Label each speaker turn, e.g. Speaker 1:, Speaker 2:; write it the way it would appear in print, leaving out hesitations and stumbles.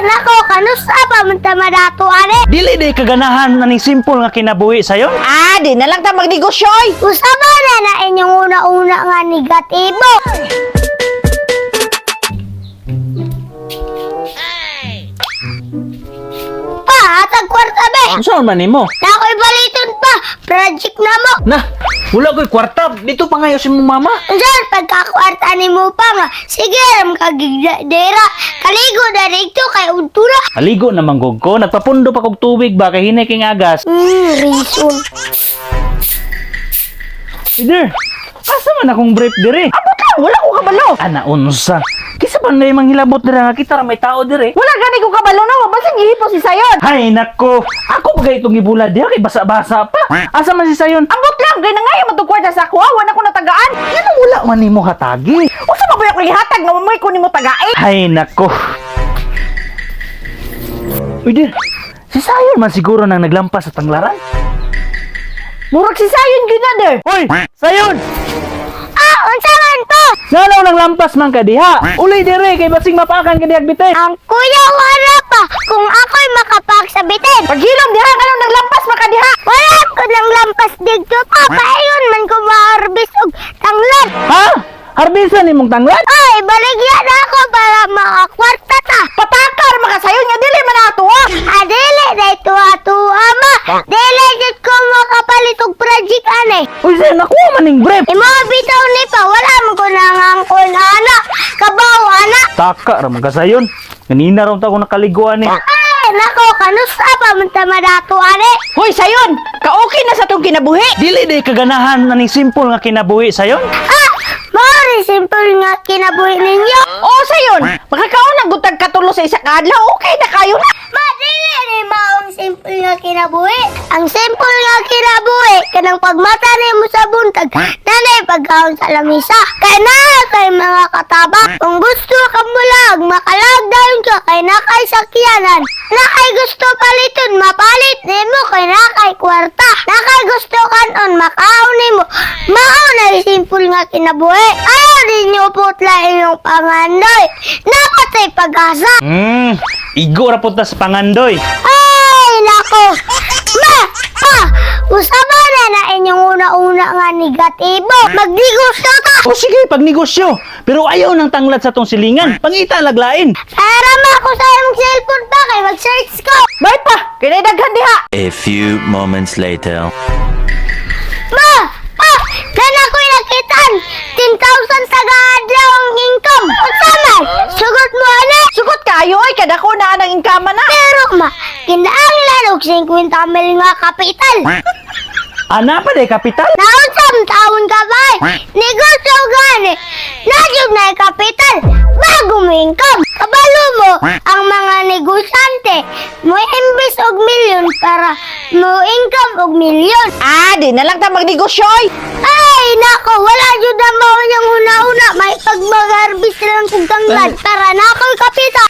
Speaker 1: Nako, kanusa pa man ta madato ani?
Speaker 2: Dili day kaganahan aning simple nga kinabuhi sayon.
Speaker 3: Ah, di na lang ta magnegosyo oy.
Speaker 1: Usa ba na na inyong una-una nga negatibo? Pa, hatag kwarta be.
Speaker 2: Unsa man nimo?
Speaker 1: Nako'y baliton pa. Project na mo.
Speaker 2: Na, wala ko'y kwarta. Dito pa ngayon si mong mama.
Speaker 1: Unsan pagkakwarta ni mo pa nga. Sige, ram kagigdera. Kaligo na rito kay udtura.
Speaker 2: Aligo na manggog ko. Nagpapundo pa kog tubig ba kay hinay king agas.
Speaker 1: Reason.
Speaker 2: Leader, asa man akong brief dire?
Speaker 3: Abot lang, wala ko kabalo.
Speaker 2: Ana unsa? Kisa pa na yung hilabot dire nga kita ra may tao dire.
Speaker 3: Wala gani ko kabalo na, basin gihipos si Sayon.
Speaker 2: Hay nako, ako pa kay itong gibulad diha kay basa-basa pa. Asa man si Sayon?
Speaker 3: Ambot lang kay nangayo man tong kwarta sa ako, ah, wala ko natagaan.
Speaker 2: Ngano wala man nimo hatagi?
Speaker 3: Unsa man ba ako gihatag nga mamoy ko nimo tagain?
Speaker 2: Hay nako. Uy, dir, si Sayon man siguro nang naglampas sa tanglaran.
Speaker 3: Murag si Sayon gyud na der.
Speaker 2: Hoy, Sayon!
Speaker 1: Ah, unsa man to?
Speaker 2: Ngano nang lampas man ka diha? Uli dire kay basing mapakan ka dihag bitin.
Speaker 1: Ang kuya wala pa kung ako'y makapagsabitin.
Speaker 3: Paghilom diha nganong naglampas man ka diha.
Speaker 1: Wala ko ng lampas dito pa. Payon man ko maarbis og tanglad.
Speaker 2: Ha? Harbisan nimong tanglad?
Speaker 1: Ay, baligyan ako para makakwarta ta.
Speaker 3: Patakar maka Sayon nga dili man ato ah.
Speaker 1: Adili na ito atuha ma. Dili jud ko makapalit og project ane.
Speaker 2: Uy, Sayon, nakuha man ning brief.
Speaker 1: Imo bitaw ni pa wala man ko nangangkon ana. Kabaw ana.
Speaker 2: Taka ra man ka Sayon. Ganina ra ta ko nakaliguan ni.
Speaker 1: Ay, nako kanusa pa man ta madato ane.
Speaker 3: Hoy Sayon, ka-okay na sa tong kinabuhi.
Speaker 2: Dili day kaganahan aning simple nga kinabuhi sayon.
Speaker 1: Ah, mao ni simple nga kinabuhi ninyo.
Speaker 3: Oo Sayon, makakaon ang gutag katulo sa isa ka adlaw, okay na kayo na.
Speaker 1: Ma, dili ni maong simple nga kinabuhi. Ang simple nga kinabuhi, kanang pagmata nimo sa buntag, nanay pagkaon sa lamisa. Kay naa kay mga kataba. Kung gusto ka mulag, makalag dayon ka kay nakay sakyanan. Nakay gusto paliton, mapalit nimo kay nakay kwarta. Nakay gusto kanon, makaon nimo. Mao na simple nga kinabuhi. Ayaw ninyo putla inyong pangandoy. Napatay pag-asa.
Speaker 2: Igo ra pud ta sa pangandoy.
Speaker 1: Ay, nako! Ma! Pa! Usaba na na inyong una-una nga negatibo. Magnegosyo ta!
Speaker 2: O sige, pagnegosyo. Pero ayaw nang tanglad sa tong silingan. Pangita laglain.
Speaker 1: Para ma ako sa imong cellphone pa kay mag-search ko.
Speaker 3: Bay pa, kay daghan diha.
Speaker 4: A few moments later.
Speaker 1: Ma! Pa! Kana ko'y nakitaan! 10,000 taga-adlaw ang income! Unsa man? Sugot mo ana!
Speaker 3: Sugot kayo ay kadako na anang inkama na.
Speaker 1: Pero ma, kinaanglan og 50 mil nga kapital.
Speaker 2: Ana pa day kapital.
Speaker 1: Naunsam taon ka ba? Negosyo gani. Nagyog na kapital bago mo income. Kabalo mo ang mga negosyante mo imbes og milyon para mo income og milyon.
Speaker 3: Ah, di na lang ta magnegosyo oy.
Speaker 1: Ay nako, wala jud na mao niyang una-una. May pagmag-harvest lang kog tanglad para na ako'y kapital.